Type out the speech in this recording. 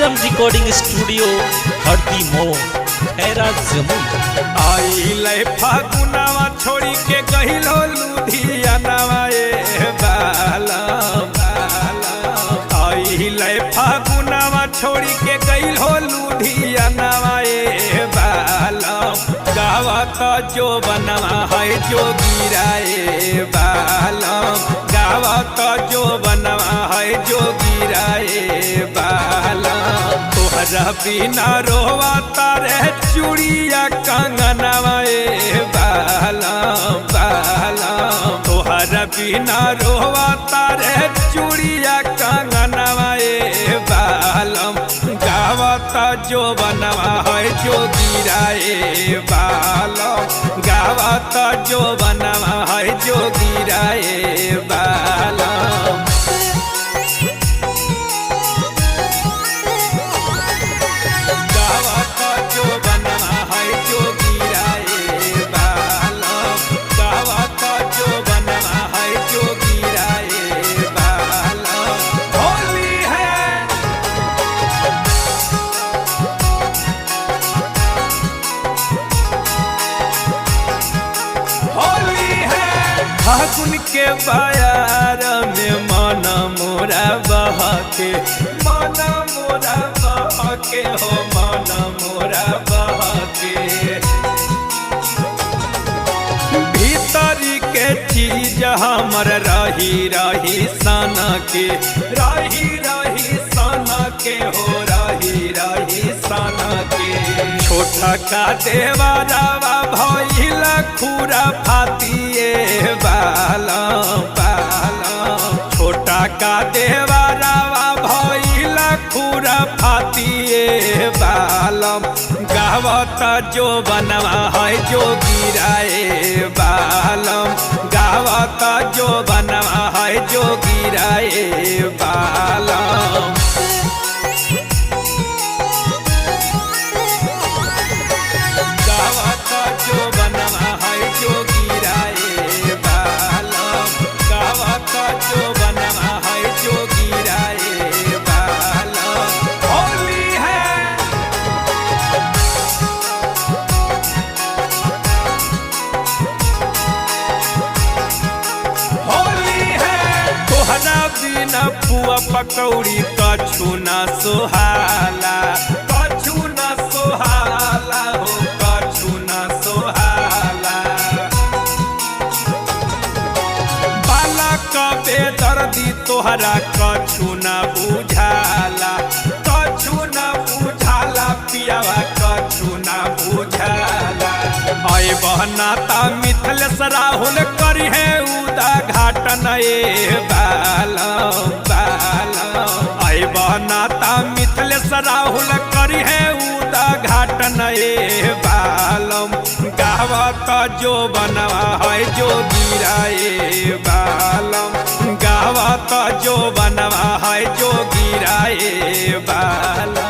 Item recording studio, हरदी मोड़, खैरा, जमुई। आइले फागुनावा छोड़ी के गहिलो लुधियानावा ए बालम। आइले फागुनावा छोड़ी के गहिलो लुधियानावा ए बालम। गावत जो बनवा है जोगीरा ए बालम। गावत जो बनवा है जोगीरा ए बालम। तोहरा बिना रोवा तारे चूड़िया कंगनवा ए बालम बालम। तोहरा बिना रोवा तारे चूड़िया कंगनवा ए बालम। गावत जो बनवा है जोगीरा ए बालम। गावत जो बनवा है जोगीरा ए बालम। गावत जो बनवा है जोगीरा ए बालम। गावत जो बनवा है जोगीरा ए बालम। होली है। होली है। फागुन के बाजार में मन मोरा बहके, मन मोरा बहके हो, मन मोरा बहके। भीतरी के चीज हमर रही रही सन के, रही रही सन के हो, रही रही सन के। छोटा का देवरावा भइल खुरा फातिए बालम बालम। छोटा का देवरावा भइल खुरा फातिए बालम। गावत जो बनवा है जोगीरा ए बालम। गावत जो बनवा है जोगीरा ए बालम। गावत जो बनवा है जोगीरा ए बालम। गावत जो बनवा है जोगीरा ए बालम। होली है। होली है। तोहरा बिना पुआ पकौड़ी कछु ना सोहाला, कछु ना सोहाला हो, कछु ना सोहाला। बाला कबे दर्दी तोहरा कछु ना बुझाला, कछु ना बुझाला पियावा, कछु ना बुझाला। अय बहनाता मिथलेश राहुल करी है उदा घाटन ए बालम बालम। अय बहनाता मिथलेश राहुल करी है उदा घाटन ए बालम। गावत जो बनवा है जोगीरा ए बालम। गावत जो बनवा है जोगीरा ए बालम।